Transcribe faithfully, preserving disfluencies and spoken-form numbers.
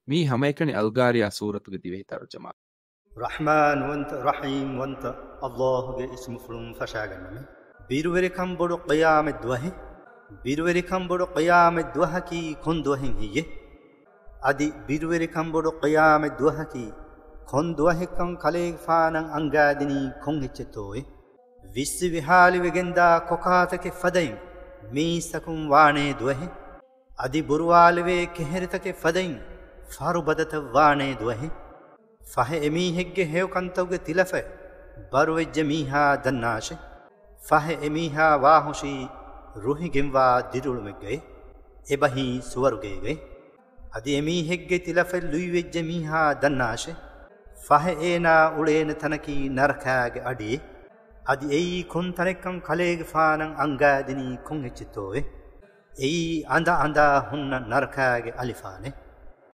މީ ހަމައެކަނި އަލްގާރިޔާ ސޫރަތުގެ ދިވެހި ތަރުޖަމާ. ރަޙްމާންވަންތަ، ރަޙީމްވަންތަ އައްލާހުގެ އިސްމުފުޅުން ފަށާގަންނަމެ. ބިރުވެރިކަން ބޮޑު ޤިޔާމަތް ދުވަހެއް. ބިރުވެރިކަން ބޮޑު ޤިޔާމަތް ދުވަހަކީ ކޮން ދުވަހެއް ހެއްޔެ؟ އަދި ބިރުވެރިކަން ބޮޑު ޤިޔާމަތް ދުވަހަކީ ކޮން ދުވަހެއްކަން ކަލޭގެފާނަށް އަންގާދިނީ ކޮން އެއްޗެއްތޯއެ؟ ވިއްސި ވިހާލިވެގެންދާ ކޮކާތަކެއް ފަދައިން މީސްތަކުން ވާނޭ ދުވަހެއް. އަދި ބުރުވާލެވޭ ކެހެރިތަކެއް ފަދައިން ފަރުބަދަތައް ވާނޭ ދުވަހެއް. ފަހެ އެމީހެއްގެ ހެޔޮކަންތަކުގެ ތިލަފަތް ބަރުވެއްޖެ މީހާ ދަންނާށެ. ފަހެ އެމީހާ ވާހުށީ ރުހިގެންވާ ދިރިއުޅުމެއްގައި، އެބަހީ ސުވަރުގޭގައި. އަދި އެމީހެއްގެ ތިލަފަތް ލުއިވެއްޖެ މީހާ ދަންނާށެ. ފަހެ އޭނާ އުޅޭނެ ތަނަކީ ނަރަކާގެ އަޑިއެއް. އަދި އެއީ ކޮން ތަނެއްކަން ކަލޭގެފާނަށް އަންގާދިނީ ކޮން އެއްޗެއްތޯއެ؟ އެއީ އަނދަ އަނދާ ހުންނަ ނަރަކާގެ އަލިފާނެއް.